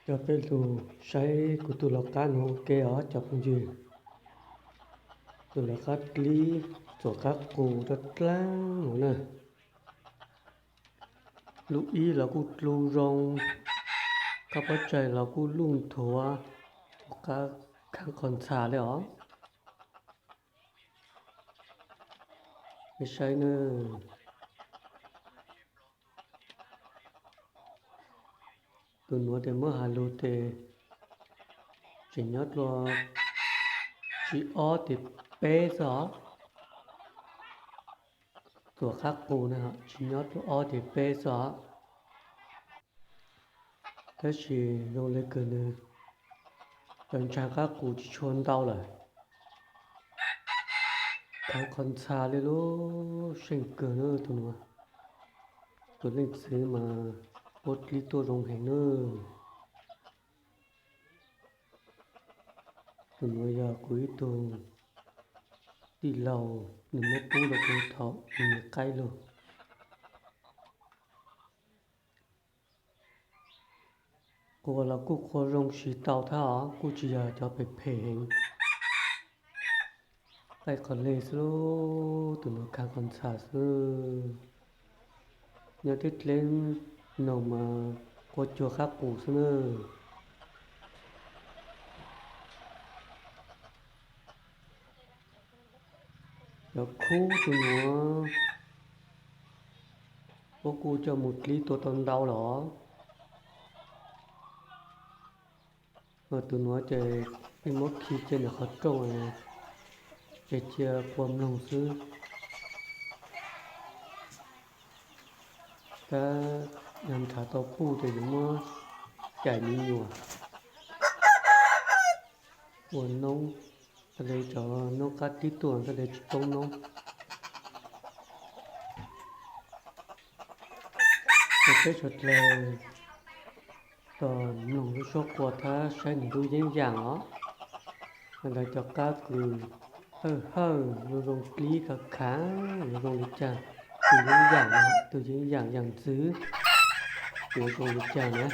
Coj peb lug saib kuv tus lawv qab nuav ua ke os cov phooj ywg. Tus lawv qab dlib txuam qab qus rau dlaab nuav na. Lub ib los kuj dlu zoo, qab pob tsaig los kuj luj nthuav, tus qab khav qhov ntxhas le os. Peb saib na. Tus nuav tes muab has lug tes tseem nyob dlua, tsis ob tes peb xwb os. Txuam qab qus na tsis nyob dlua ob tes peb xwb os. Tab sis zoo le kawg nws cov ntsag qab qus tsis tshua ntau lawm. Khav qhov ntxhas le lub seej kawg na tus nuav. Tus leej txiv mas puab dlib tuaj zoo heev na. Tus nuav yog kuv ib tug tij laug nws muab pub rau kuv thaum nws qaib lug. Qua los kuj qua zoo siv tau thab os, kuj tsis yog cov phem phem heev. Qaij qhov le xwb, tus nuav khav qhov ntxhas xwb. Nyob teb dleb noog mas qua cuag qab qus xwb na. Cov khub tus nuav puab kuj coj mus dlib tua tau ntau los. Tus nuav ces peb muab khi cia nram qhov rooj, ces cia qua mloog xwb. Tab yog nrhav tau puj ces yuav muab cais me nyuam ua noob, txhaj le cov noob qab dib tuaj txhaj le tsis poob noob. Ces peb suav dlawg tos mloog lub suab qua thab saib nws lub yeeb yam os. Ntawd cov qab kws hawj hawj zoo zoo dlib khav khav yuav zoo li cas, tus yeeb yam, tus yeeb yam yam ntxwv yuav zoo li cas na.